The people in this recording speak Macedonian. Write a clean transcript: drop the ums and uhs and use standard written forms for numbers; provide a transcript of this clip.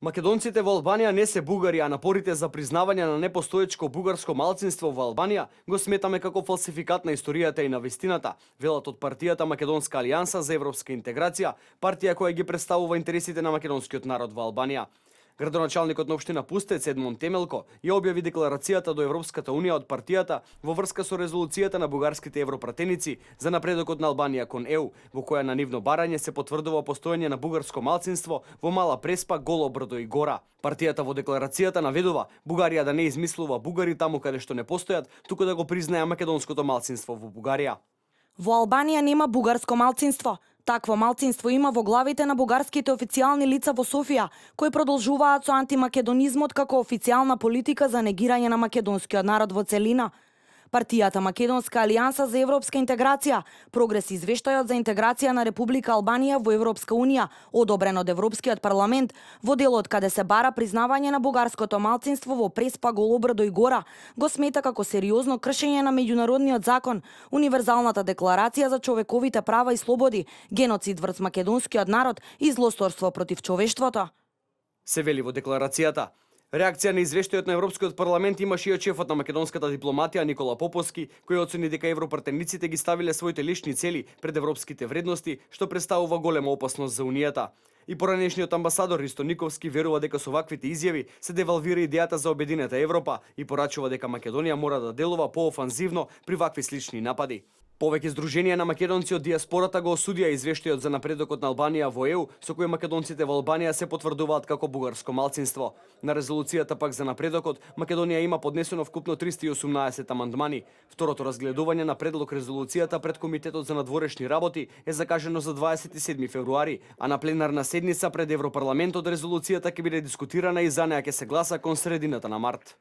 Македонците во Албанија не се бугари, а напорите за признавање на непостоечко бугарско малцинство во Албанија го сметаме како фалсификат на историјата и на вистината, велат од партијата Македонска алијанса за европска интеграција, партија која ги представува интересите на македонскиот народ во Албанија. Градоначалникот на општина Пустец Едмон Темелко ја објави декларацијата до Европската унија од партијата во врска со резолуцијата на бугарските европратеници за напредокот на Албанија кон ЕУ, во која на нивно барање се потврдува постоење на бугарско малцинство во Мала Преспа, Голо Брдо и Гора. Партијата во декларацијата наведува Бугарија да не измислува бугари таму каде што не постојат, туку да го признае македонското малцинство во Бугарија. Во Албанија нема бугарско малцинство. Такво малцинство има во главите на бугарските официјални лица во Софија, кои продолжуваат со антимакедонизмот како официјална политика за негирање на македонскиот народ во целина. Партијата Македонска алијанса за европска интеграција прогрес извештајот за интеграција на Република Албанија во Европска унија, одобрен од Европскиот парламент, во делот каде се бара признавање на бугарското малцинство во Преспа, Голо Брдо и Гора, го смета како сериозно кршење на меѓународниот закон, универзалната декларација за човековите права и слободи, геноцид врз македонскиот народ и злосторство против човештвото. Се вели во декларацијата. Реакција на извештајот на Европскиот парламент имаше и од шефот на македонската дипломатија Никола Поповски, кој оцени дека европратениците ги ставиле своите лични цели пред европските вредности, што представува голема опасност за унијата. И поранешниот амбасадор Ристо Никовски верува дека со ваквите изјави се девалвира идејата за обединета Европа и порачува дека Македонија мора да делува поофанзивно при вакви слични напади. Повеќе здруженија на македонци од диаспората го осудија извештајот за напредокот на Албанија во ЕУ, со кој македонците во Албанија се потврдуваат како бугарско малцинство. На резолуцијата пак за напредокот, Македонија има поднесено вкупно 318 амандмани. Второто разгледување на предлог резолуцијата пред Комитетот за надворешни работи е закажано за 27 февруари, а на пленарна седница пред Европарламентот резолуцијата ќе биде дискутирана и за неа ќе се гласа кон средината на март.